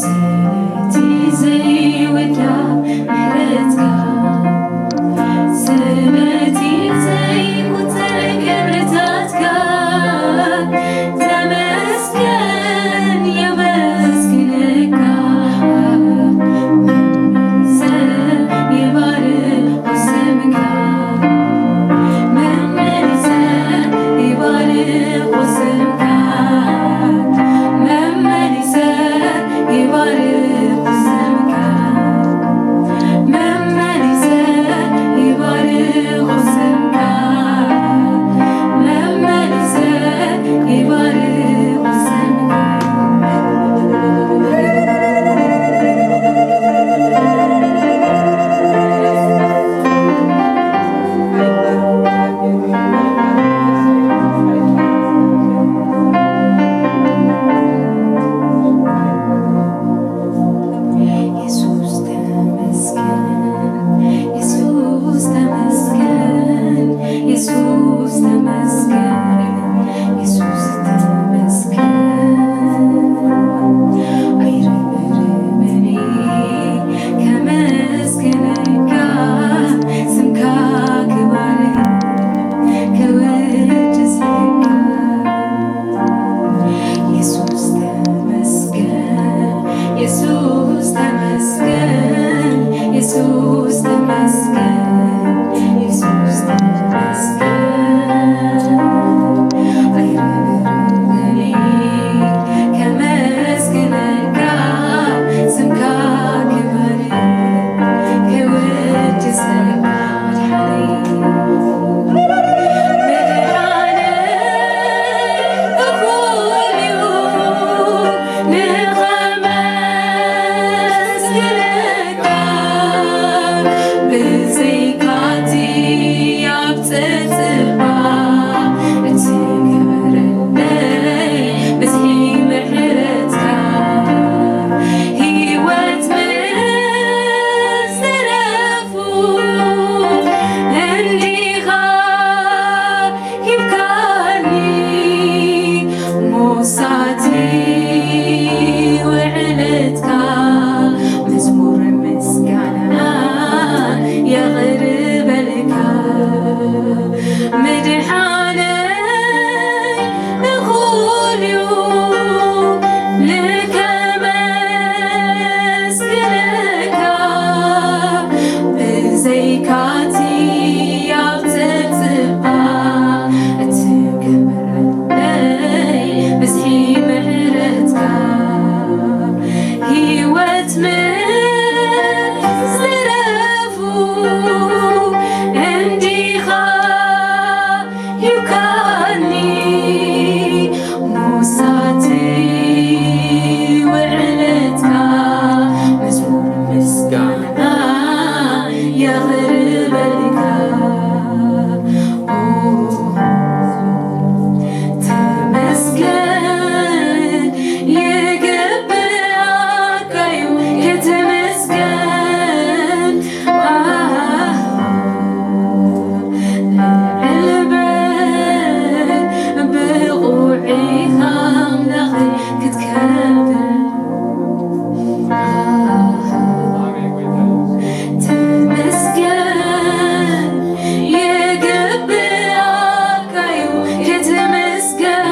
ስለቲ ዘይውዳእ ምሕረትካ፣ ስለቲ ዘይቁጸር ክብርታትካ፣ ተመስገን የመስግነካ። መመሊሰ ይባርኽ ስምካ፣ መመሊሰ ይባርኽ ስምካ፣ መመሊሰ ይባርኽ ስምካ፣ መመሊሰ ይባርኽ ስምካ፣ መመሊሰ ይባርኽ ስምካ። የሱስ ተመስገን፣ የሱስ ተመስገን፣ የሱስ ተመስገን፣ የሱስ ተመስገን። ኣይርብርብኒ ከመስግነካ፣ ስምካ ክባርኽ ክውድሰካ። የሱስ ተመስገን፣ የሱስ ተመስገን፣ የሱስ ተመስገን፣ የሱስ ተመስገን። ኣይርብርብኒ ከመስግነካ፣ ስምካ ክባርኽ ክውድሰካ። መድሓነይ፣ መድሓነይ እኹል እዩ ንኸመስግነካ፣ ብዘይካቲ ኣብ ጸጽባ እትገብረለይ ብዝሒ ምሕረትካ፣ ህይወት ምስ ዝረፉ እንዲኻ ሂብካኒ። ሞሳቲ ውዕለትካ መዝሙር ምስጋና የቕርበልካ። መድሓነይ እኹል እዩ ንከመስግነካ፣ ብዘይካቲ ኣብ ጸጽባ እትገብረለይ ብዝሒ ምሕረትካ፣ ህይወት ምስ ዝረፉ እንዲኻ ሂብካኒ። ሞሳቲ ውዕለትካ መዝሙር ምስጋና የቕርበልካ። ኦ፣ ተመስገን ይግብኣካ እዩ፣ ከተመስገን። ኣህ፣ ልዕል በል ብቑዕ ኢኻ ኣምላኸይ ክትከብር። ኣህ፣ ተመስገን ይግብኣካ እዩ ክትመስገን።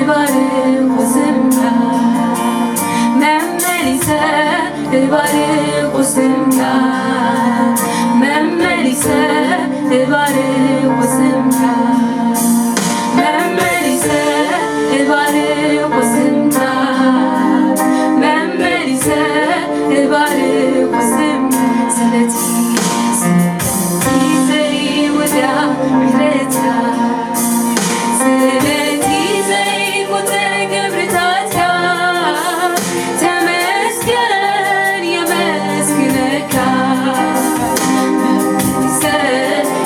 እባርኽ ስምካ፣ መመሊሰ እባርኽ ስምካ፣ መመሊሰ እባርኽ ስምካ፣ መመሊሰ እባርኽ ስምካ፣ መመሊሰ እባርኽ ስምካ። ስለቲ፣ ስለቲ ዘይውዳእ ምሕረትካ፣ ስለቲ ዘይቁጸር ግብርታትካ፣ ተመስገን የመስግነካ። መመሊሰ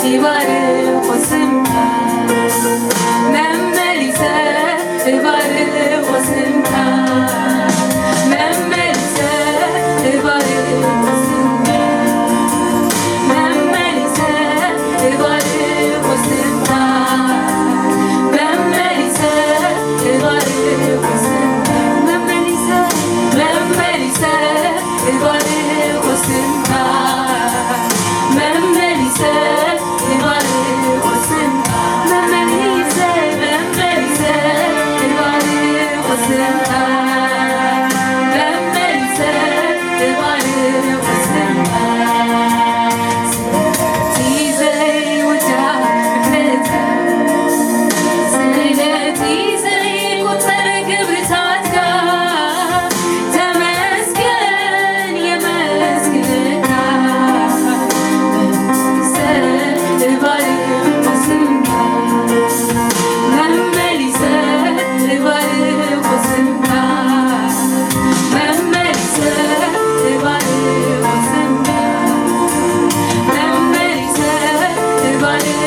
ይባርኽ ስምካ፣ መመሊሰ ይባርኽ ስምካ፣ መመሊሰ ይባርኽ ስምካ፣ መመሊሰ ይባርኽ ስምካ፣ መመሊሰ ይባርኽ ስምካ፣ መመሊሰ፣ መመሊሰ ይባርኽ ስምካ፣ መመሊሰ ይባርኽ ስምካ፣ መመሊሰ፣ መመሊሰ ይባርኽ ስምካ፣ መመሊሰ ይባርኽ ስምካ። ስለቲ ዘይውዳእ ምሕረትካ፣ ስለቲ ዘይቁጸር ግብርታትካ፣ ተመስገን የመስግነካ። መመሊሰ እባርኽ ስምካ፣ መመሊሰ እባርኽ ስምካ፣ መመሊሰ እባርኽ ስምካ፣ መመሊሰ እባርኽ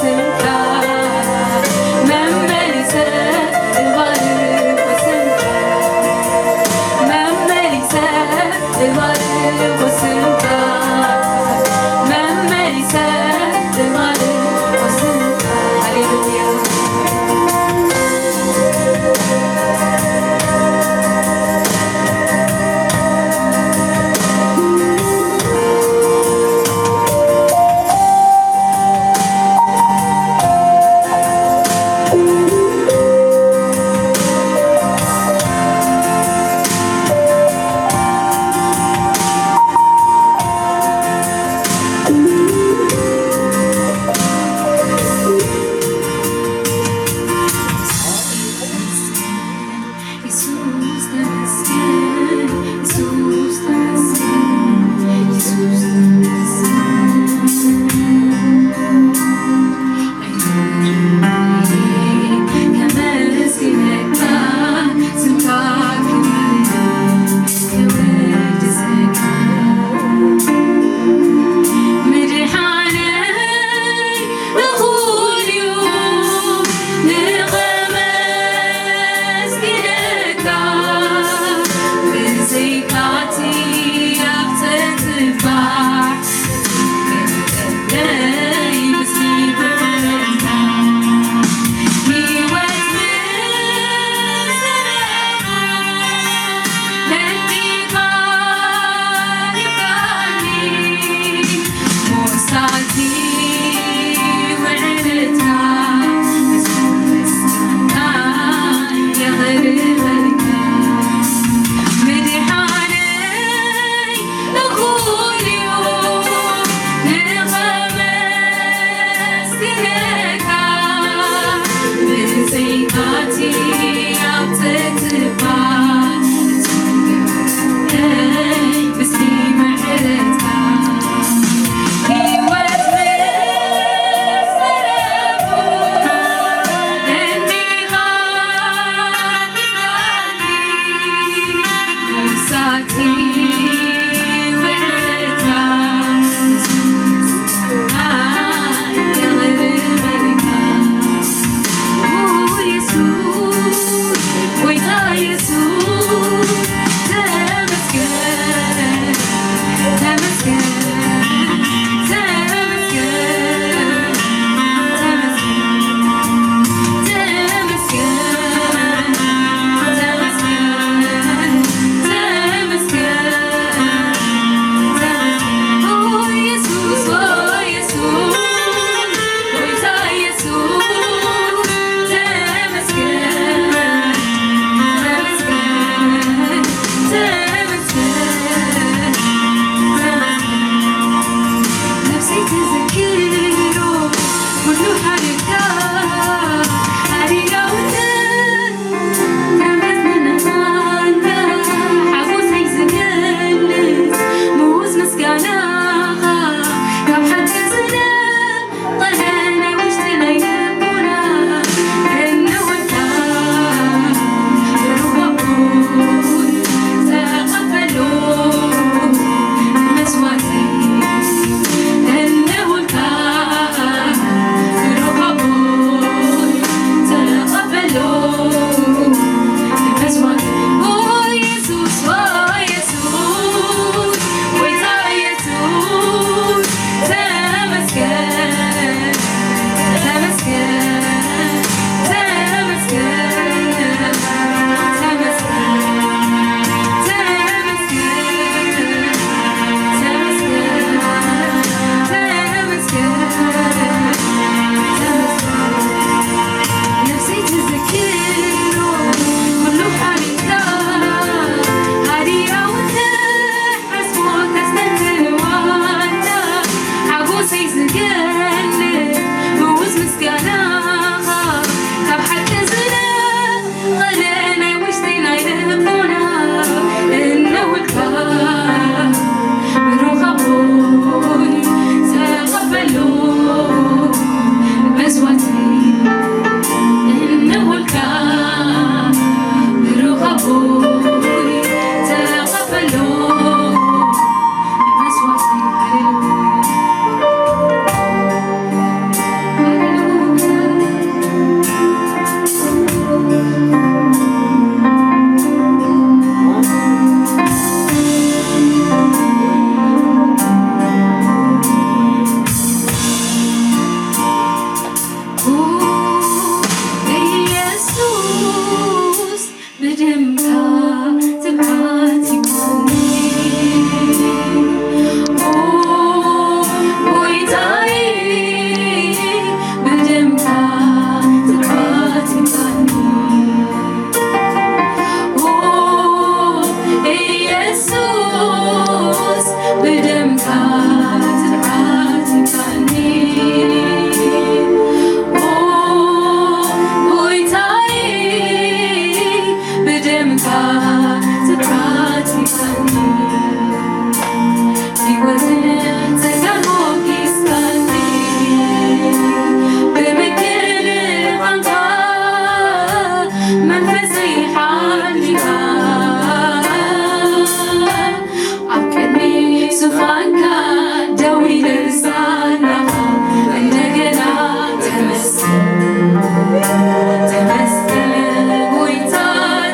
ስምካ፣ መመሊሰ እባርኽ ስምካ፣ መመሊሰ እባርኽ ስምካ፣ መመሊሰ እባርኽ ስምካ። ሃሌሉያ። ኣብ ቅድሚ ዙፋንካ ደው ኢለ ንሳናኻ እንደገና ተመስገን፣ ተመስገን ጎይታ፣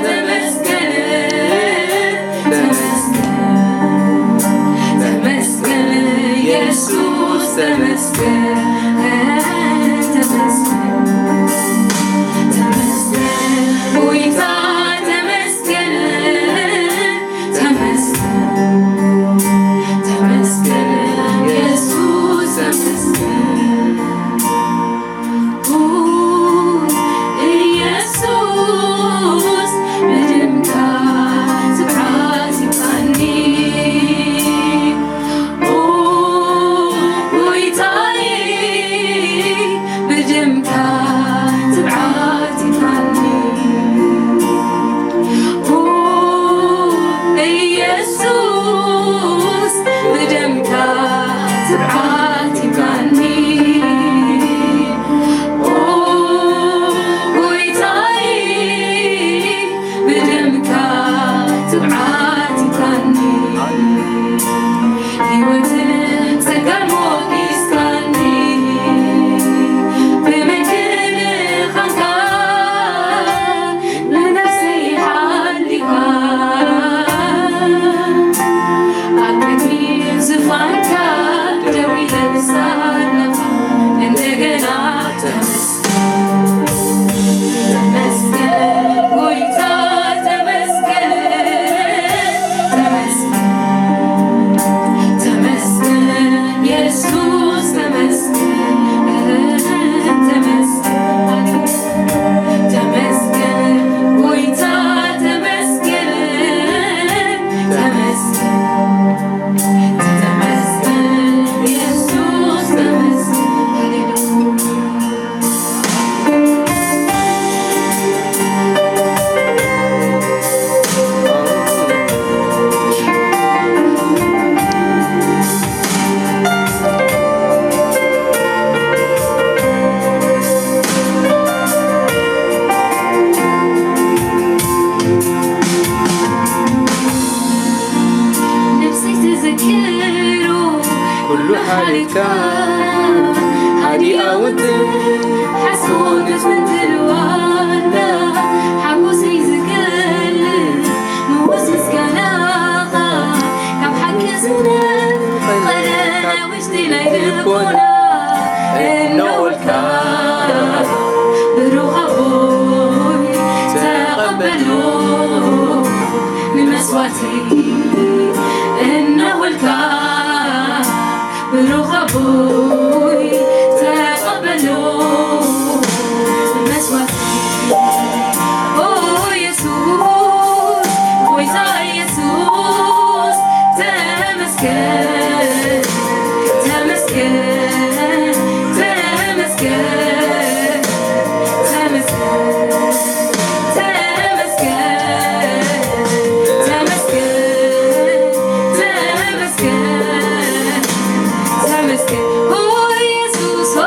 ተመስገን፣ ተመስገን፣ ተመስገን የሱስ፣ ተመስገን፣ ተመስገን፣ ተመስገን ጎይታ፣ ተመስገን፣ ተመስገን፣ ተመስገን የሱስ፣ ተመስገን። ኦ ኢየሱስ፣ ብደምካ ትብዓት ይብቃኒ። ኦ ጎይታዬ፣ ብደምካ ትብዓት ይብቃኒ። ኦ ኢየሱስ፣ ብደምካ ትብዓት ይብቃኒ። ኦ ጎይታዬ፣ ብደምካ ትብዓት ይብቃኒ። ህይወትን ጸጋን ሞጊስካኒ፣ ብመንክንኻንካ ንነፍሰይ ሓሊኻ። ኣብ ቅድሚ ዙፋንካ ደው ኢለ ንሳለኻ፣ እንደገና ተመስ-፣ ተመስገን ጎይታ፣ ተመስገን፣ ተመስገን፣ ተመስገን የሱስ፣ ተመስገን፣ ተመስገን፣ ተመስገን ጎይታ፣ ተመስገን፣ ተመስገን፣ ተመስገን የሱስ፣ ተመስገን። ነፍሰይ ትዝክሮ ኩሉ ሓሊፍካ፣ ሃዲኣ ውትን ሓሶት ትፍንትልዋና፣ ሓጎሰይ ዝገልጽ ምዉዝ ምስጋናኻ፣ ካብ ሓቂ ዝነቐለ ናይ ውሽጢ ናይ ልቦና እነወልካ፣ ብሩኽ ኣቦይ ተቐበሎ ንመስዋዕቲ እነወልካ፣ ብሩኽ ኣቦይ ተቐበሎ መስዋዕቲ። ኦ የሱስ፣ ጎይታ የሱስ፣ ተመስገን፣ ተመስገን፣ ተመስገን፣ ተመስገን። ተመስገን፣ ተመስገን፣ ተመስገን። ኦ ኢየሱስ፣ ኦ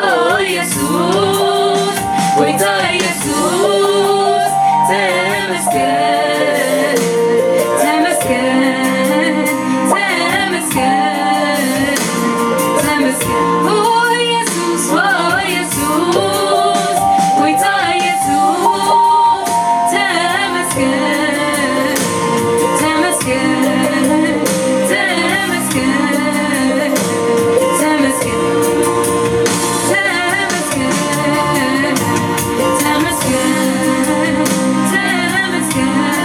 ኢየሱስ፣ ጎይታ ኢየሱስ፣ ተመስገን፣ ተመስገን፣ ተመስገን፣ ተመስገን። ኦ ኢየሱስ፣ ኦ ኢየሱስ፣ ጎይታ ኢየሱስ፣ ተመስገን፣ ተመስገን፣ ተመስገን፣ ተመስገን፣ ተመስገን፣ ተመስገን፣ ተመስገን።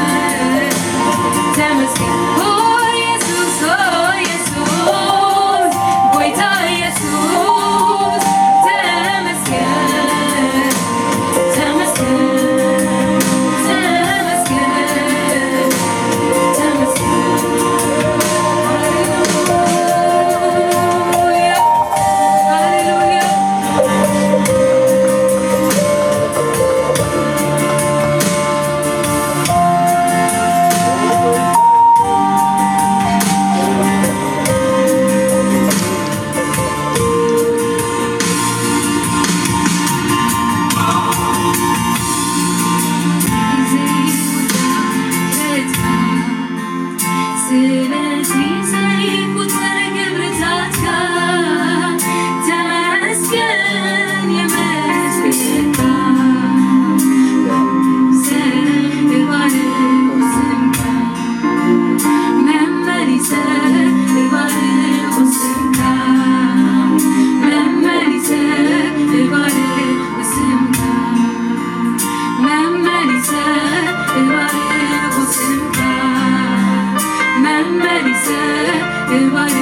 እባርኽ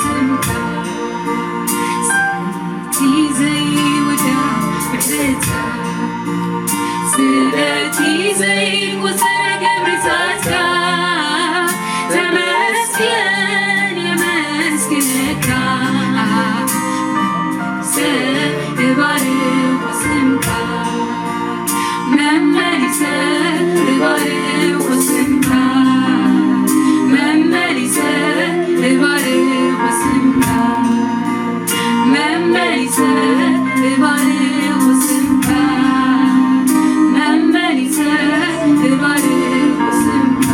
ስምካ። ስለቲ ዘይውዳእ ምሕረትካ፣ ስለቲ ዘይቁጸር ግብርታትካ፣ ተመስገን የመስግነካ። እባርኽ ስምካ። መመሊሰ እባርኽ ስምካ። መመሊሰ እባርኽ ስምካ። መመሊሰ እባርኽ ስምካ። መመሊሰ እባርኽ ስምካ።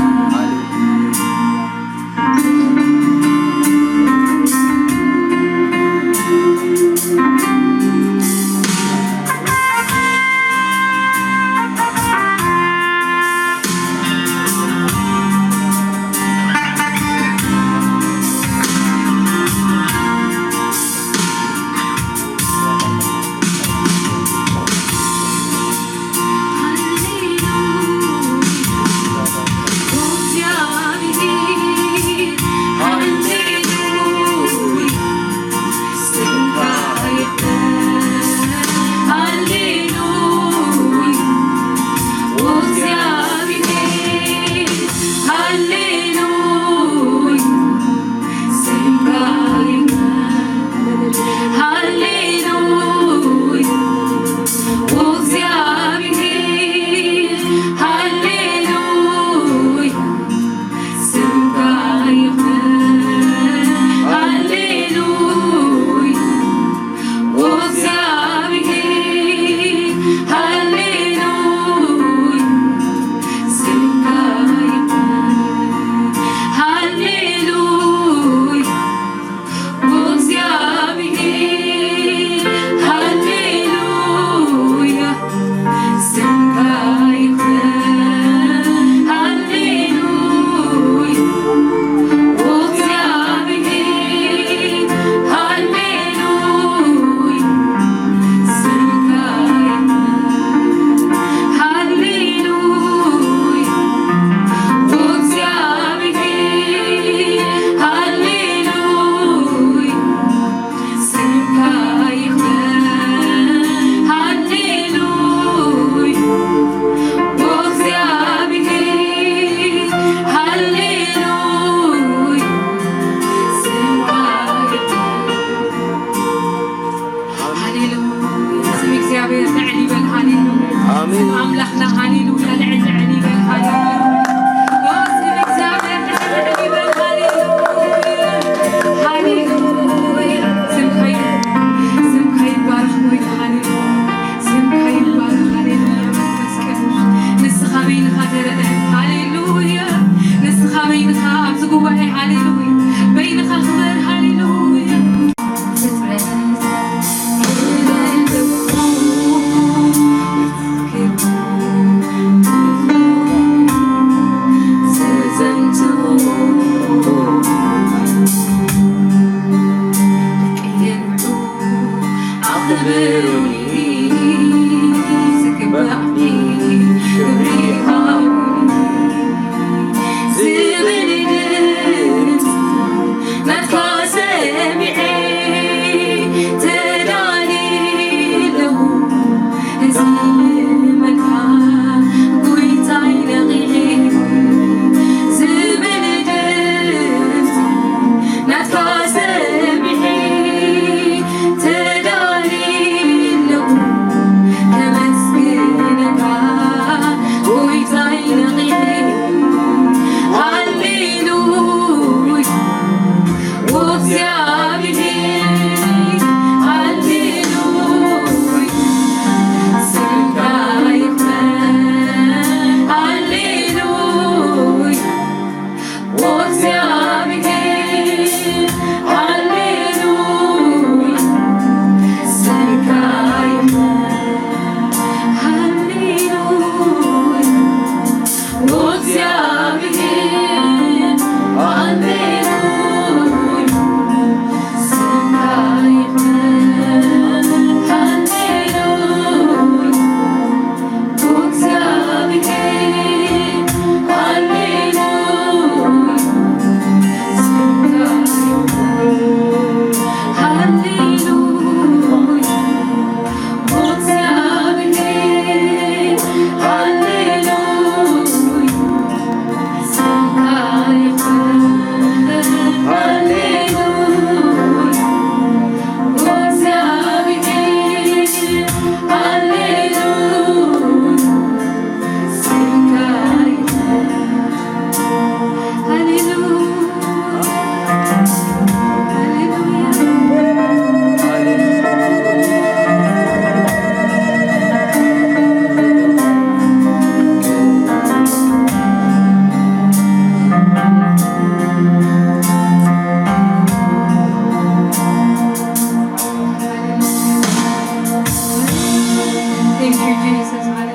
ሃሌሉያ። ስም እግዚኣብሔር ልዕል ይበል። ሃሌሉያ። ኣሜን። ስም ኣምላኽና ሃሌሉያ ልዕል ልዕል ይበል። ሃሌሉያ። ኦ፣ ስም እግዚኣብሔር ልዕል ልዕል ይበል። ሃሌሉያ። ሃሌሉያ። ስምካ ይ-፣ ስምካ ይባረኽ ጎይታ። ሃሌሉያ። ስምካ ይባረኽ። ሃሌሉያ። መንፈስ ቅዱስ ንስኻ በይንኻ ተረአ። ሃሌሉያ። ንስኻ በይንኻ ኣብዚ ጉባኤ። ሃሌሉያ። በይንኻ ክበር። ሃሌሉያ። ዝብል ድምፂ ናትካ ሰሚዐ ተዳልየ ኣለኹ። እዚ መካ ጎይታይ ነቒሐ ዝብል ድምፂ ናትካ ሰሚዐ ተዳልየ ኣለኹ። ከመስግነካ ጎይታይ ነቒሐ። ሃሌሉያ። ወእግዚኣብሔር ሃሌሉያ ስምካ ይኽበር። ሃሌሉያ ወእግዚኣብሔር ሃሌሉያ ስምካ ይኽበር። ሃሌሉያ ጀኒሰስ ማለት